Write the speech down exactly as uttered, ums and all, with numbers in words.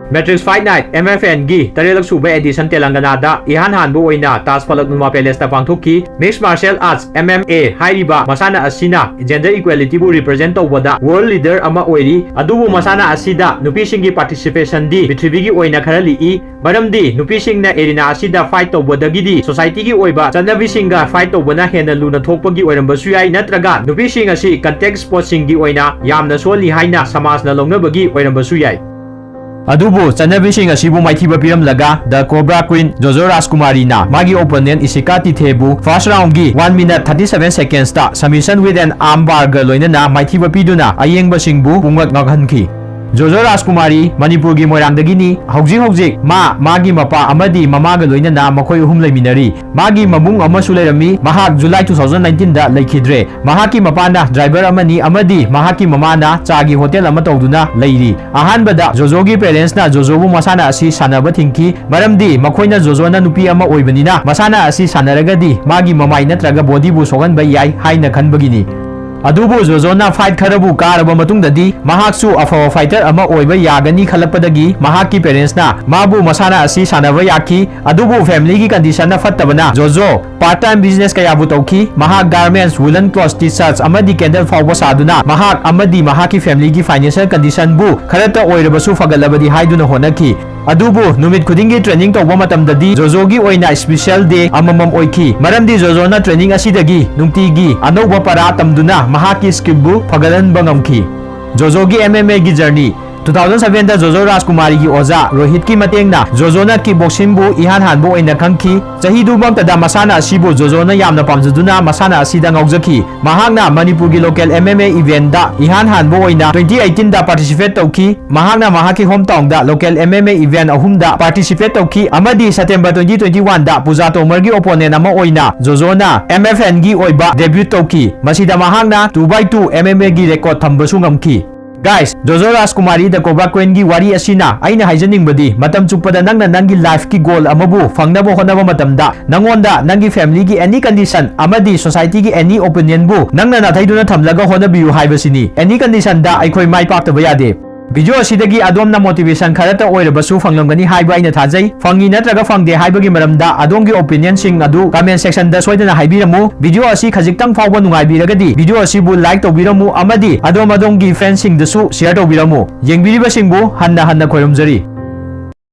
Matrix Fight Night, M F N ꯒꯤ ꯇꯔꯦꯠꯂꯛ ꯁꯨꯕ edition ꯇꯦꯂꯪꯒꯅꯥꯗ ꯏꯍꯥꯟ ꯍꯥꯟꯕ ꯑꯣꯏꯅ ꯇꯥꯖ ꯐꯂꯛ ꯅꯨꯃꯥ ꯄꯦꯂꯦꯁꯇ ꯄꯥꯡꯊꯣꯛꯈꯤ꯫ Mixed Martial Arts, M M A, ꯍꯥꯏꯔꯤꯕ ꯃꯁꯥꯟꯅ ꯑꯁꯤꯅ gender equality ꯕꯨ represent ꯇꯧꯕꯗ world leader ꯑꯃ ꯑꯣꯏꯔꯤ꯫ ꯑꯗꯨꯕꯨ ꯃꯁꯥꯟꯅ ꯑꯁꯤꯗ ꯅꯨꯄꯤꯁꯤꯡꯒꯤ participation ꯗꯤ ꯄ꯭ꯔꯤꯊꯤꯕꯤꯒꯤ ꯑꯣꯏꯅ ꯈꯔ ꯂꯤꯛꯏ, ꯃꯔꯝꯗꯤ ꯅꯨꯄꯤꯁꯤꯡꯅ arena ꯑꯁꯤꯗ fight ꯇꯧꯕꯗꯒꯤꯗꯤ society ꯒꯤ ꯑꯣꯏꯕ ꯆꯠꯅꯕꯤꯁꯤꯡꯒ fight ꯇꯧꯕꯅ ꯍꯦꯟꯅ ꯂꯨꯅ ꯊꯣꯛꯄꯒꯤ ꯑꯣꯏꯔꯝꯕꯁꯨ ꯌꯥꯏ, ꯅꯠꯇ꯭ꯔꯒ ꯅꯨꯄꯤꯁꯤꯡ ꯑꯁꯤ contact sports ꯁꯤꯡꯒꯤ ꯑꯣꯏꯅ ꯌꯥꯝꯅ ꯁꯣꯜꯂꯤ ꯍꯥꯏꯅ ꯁꯃꯥꯖꯅ ꯂꯧꯅꯕꯒꯤ ꯑꯣꯏꯔꯝꯕꯁꯨ ꯌꯥꯏ꯫ ꯑꯗꯨꯕꯨ ꯆꯠꯅꯕꯤꯁꯤꯡ ꯑꯁꯤꯕꯨ ꯃꯥꯏꯊꯤꯕ ꯄꯤꯔꯝꯂꯒ The Cobra Queen ꯖꯣꯖꯣ ꯔꯥꯖꯀꯨꯃꯥꯔꯤꯅ ꯃꯥꯒꯤ opponent ꯏꯁꯤꯀꯥ ꯇꯤꯊꯦꯕꯨ first round ꯒꯤ one minute thirty seven seconds ꯇ submission with an arm bar ꯒ ꯂꯣꯏꯅꯅ ꯃꯥꯏꯊꯤꯕ ꯄꯤꯗꯨꯅ ꯑꯌꯦꯡꯕꯁꯤꯡꯕꯨ ꯄꯨꯡꯉꯛ ꯉꯛꯍꯟꯈꯤ꯫ ꯖꯣꯖꯣ ꯔꯥꯖꯀꯨꯃꯥꯔꯤ ꯃꯅꯤꯄꯨꯔꯒꯤ ꯃꯣꯏꯔꯥꯡꯗꯒꯤꯅꯤ꯫ ꯍꯧꯖꯤꯛ ꯍꯧꯖꯤꯛ ꯃꯥ, ꯃꯥꯒꯤ ꯃꯄꯥ ꯑꯃꯗꯤ ꯃꯃꯥꯒ ꯂꯣꯏꯅꯅ ꯃꯈꯣꯏ ꯑꯍꯨꯝ ꯂꯩꯃꯤꯟꯅꯔꯤ꯫ ꯃꯥꯒꯤ ꯃꯕꯨꯡ ꯑꯃꯁꯨ ꯂꯩꯔꯝꯃꯤ꯫ ꯃꯍꯥꯛ July two thousand nineteen ꯗ ꯂꯩꯈꯤꯗ꯭ꯔꯦ꯫ ꯃꯍꯥꯛꯀꯤ ꯃꯄꯥꯅ driver ꯑꯃꯅꯤ ꯑꯃꯗꯤ ꯃꯍꯥꯛꯀꯤ ꯃꯃꯥꯅ ꯆꯥꯒꯤ hotel ꯑꯃ ꯇꯧꯗꯨꯅ ꯂꯩꯔꯤ꯫ ꯑꯍꯥꯟꯕꯗ ꯖꯣꯖꯣꯒꯤ parents ꯅ ꯖꯣꯖꯣꯕꯨ ꯃꯁꯥꯟꯅ ꯑꯁꯤ ꯁꯥꯟꯅꯕ ꯊꯤꯡꯈꯤ, ꯃꯔꯝꯗꯤ ꯃꯈꯣꯏꯅ ꯖꯣꯖꯣꯅ ꯅꯨꯄꯤ ꯑꯃ ꯑꯣꯏꯕꯅꯤꯅ ꯃꯁꯥꯟꯅ ꯑꯁꯤ ꯁꯥꯟꯅꯔꯒꯗꯤ ꯃꯥꯒꯤ ꯃꯃꯥꯏ ꯅꯠꯇ꯭ꯔꯒ body ꯕꯨ ꯁꯣꯛꯍꯟꯕ ꯌꯥꯏ ꯍꯥꯏꯅ ꯈꯟꯕꯒꯤꯅꯤ꯫ ꯑꯗꯨꯕꯨ ꯖꯣꯖꯣꯅ fight ꯈꯔꯕꯨ ꯀꯥꯔꯕ ꯃꯇꯨꯡꯗꯗꯤ ꯃꯍꯥꯛꯁꯨ ꯑꯐꯕ fighter ꯑꯃ ꯑꯣꯏꯕ ꯌꯥꯒꯅꯤ ꯈꯜꯂꯛꯄꯗꯒꯤ ꯃꯍꯥꯛꯀꯤ parents ꯅ ꯃꯥꯕꯨ ꯃꯁꯥꯟꯅ ꯑꯁꯤ ꯁꯥꯟꯅꯕ ꯌꯥꯈꯤ꯫ ꯑꯗꯨꯕꯨ family ꯒꯤ condition ꯅ ꯐꯠꯇꯕꯅ ꯖꯣꯖꯣ part time business ꯀꯌꯥꯕꯨ ꯇꯧꯈꯤ꯫ ꯃꯍꯥꯛ garments, woolen clothes, T-shirts ꯑꯃꯗꯤ candle ꯐꯥꯎꯕ ꯁꯥꯗꯨꯅ ꯃꯍꯥꯛ ꯑꯃꯗꯤ ꯃꯍꯥꯛꯀꯤ family ꯒꯤ financial condition ꯕꯨ ꯈꯔꯇ ꯑꯣꯏꯔꯕꯁꯨ ꯐꯒꯠꯂꯕꯗꯤ ꯍꯥꯏꯗꯨꯅ ꯍꯣꯠꯅꯈꯤ꯫ ꯑꯗꯨꯕꯨ ꯅꯨꯃꯤꯠ ꯈꯨꯗꯤꯡꯒꯤ training ꯇꯧꯕ ꯃꯇꯝꯗꯗꯤ ꯖꯣꯖꯣꯒꯤ ꯑꯣꯏꯅ special day ꯑꯃꯃꯝ ꯑꯣꯏꯈꯤ, ꯃꯔꯝꯗꯤ ꯖꯣꯖꯣꯅ training ꯑꯁꯤꯗꯒꯤ ꯅꯨꯡꯇꯤꯒꯤ ꯑꯅꯧꯕ ꯄꯔꯥ ꯇꯝꯗꯨꯅ ꯃꯍꯥꯛꯀꯤ skill ꯕꯨ ꯐꯒꯠꯍꯟꯕ ꯉꯝꯈꯤ꯫ ꯖꯣꯖꯣꯒꯤ M M A ꯒꯤ journey꯫ Two thousand seven ꯗ ꯖꯣꯖꯣ ꯔꯥꯖꯀꯨꯃꯥꯔꯤꯒꯤ ꯑꯣꯖꯥ ꯔꯣꯍꯤꯠꯀꯤ ꯃꯇꯦꯡꯅ ꯖꯣꯖꯣꯅ kickboxing ꯕꯨ ꯏꯍꯥꯟ ꯍꯥꯟꯕ ꯑꯣꯏꯅ ꯈꯪꯈꯤ꯫ ꯆꯍꯤꯗꯨꯃꯛꯇꯗ ꯃꯁꯥꯟꯅ ꯑꯁꯤꯕꯨ ꯖꯣꯖꯣꯅ ꯌꯥꯝꯅ ꯄꯥꯝꯖꯗꯨꯅ ꯃꯁꯥꯟꯅ ꯑꯁꯤꯗ ꯉꯥꯎꯖꯈꯤ꯫ ꯃꯍꯥꯛꯅ ꯃꯅꯤꯄꯨꯔꯒꯤ local M M A event ꯗ ꯏꯍꯥꯟ ꯍꯥꯟꯕ ꯑꯣꯏꯅ twenty eighteen ꯗ participate ꯇꯧꯈꯤ꯫ ꯃꯍꯥꯛꯅ ꯃꯍꯥꯛꯀꯤ home town the local M M A event ꯑꯍꯨꯝꯗ participate ꯇꯧꯈꯤ ꯑꯃꯗꯤ September twenty twenty-one ꯗ ꯄꯨꯖꯥ ꯇꯣꯃꯔꯒꯤ opponent ꯑꯃ ꯑꯣꯏꯅ ꯖꯣꯖꯣꯅ M F N ꯒꯤ ꯑꯣꯏꯕ debut ꯇꯧꯈꯤ꯫ ꯃꯁꯤꯗ ꯃꯍꯥꯛꯅ two by two M M A ꯒꯤ record ꯊꯝꯕꯁꯨ ꯉꯝꯈꯤ꯫ Guys, JoJo ꯔꯥꯖꯀꯨꯃꯥꯔꯤ The Cobra Queenꯒꯤ ꯋꯥꯔꯤ ꯑꯁꯤꯅ ꯑꯩꯅ ꯍꯥꯏꯖꯅꯤꯡꯕꯗꯤ, ꯃꯇꯝ ꯆꯨꯞꯄꯗ ꯅꯪꯅ ꯅꯪꯒꯤ lifeꯀꯤ goal ꯑꯃꯕꯨ ꯐꯪꯅꯕ ꯍꯣꯠꯅꯕ ꯃꯇꯝꯗ, ꯅꯉꯣꯟꯗ ꯅꯪꯒꯤ familyꯒꯤ any condition ꯑꯃꯗꯤ societyꯒꯤ any opinionꯕꯨ ꯅꯪꯅ ꯅꯥꯊꯩꯗꯨꯅ ꯊꯝꯂꯒ ꯍꯣꯠꯅꯕꯤꯌꯨ ꯍꯥꯏꯕꯁꯤꯅꯤ꯫ Any conditionꯗ ꯑꯩꯈꯣꯏ ꯃꯥꯏ ꯄꯥꯛꯇꯕ ꯌꯥꯗꯦ꯫ Video ꯑꯁꯤꯗꯒꯤ ꯑꯗꯣꯝꯅ motivation ꯈꯔꯇ ꯑꯣꯏꯔꯕꯁꯨ ꯐꯪꯂꯝꯒꯅꯤ ꯍꯥꯏꯕ ꯑꯩꯅ ꯊꯥꯖꯩ꯫ ꯐꯪꯉꯤ ꯅꯠꯇ꯭ꯔꯒ ꯐꯪꯗꯦ ꯍꯥꯏꯕꯒꯤ ꯃꯔꯝꯗ ꯑꯗꯣꯝꯒꯤ opinionꯁꯤꯡ ꯑꯗꯨ comment sectionꯗ ꯁꯣꯏꯗꯅ ꯍꯥꯏꯕꯤꯔꯝꯃꯨ꯫ Video ꯑꯁꯤ ꯈꯖꯤꯛꯇꯪ ꯐꯥꯎꯕ ꯅꯨꯡꯉꯥꯏꯕꯤꯔꯒꯗꯤ video ꯑꯁꯤꯕꯨ like ꯇꯧꯕꯤꯔꯝꯃꯨ ꯑꯃꯗꯤ ꯑꯗꯣꯝ ꯑꯗꯣꯝꯒꯤ friendꯁꯤꯡꯗꯁꯨ share ꯇꯧꯕꯤꯔꯝꯃꯨ꯫ ꯌꯦꯡꯕꯤꯔꯤꯕꯁꯤꯡꯕꯨ ꯍꯟꯅ ꯍꯟꯅ ꯈꯣꯏꯔꯝꯖꯔꯤ꯫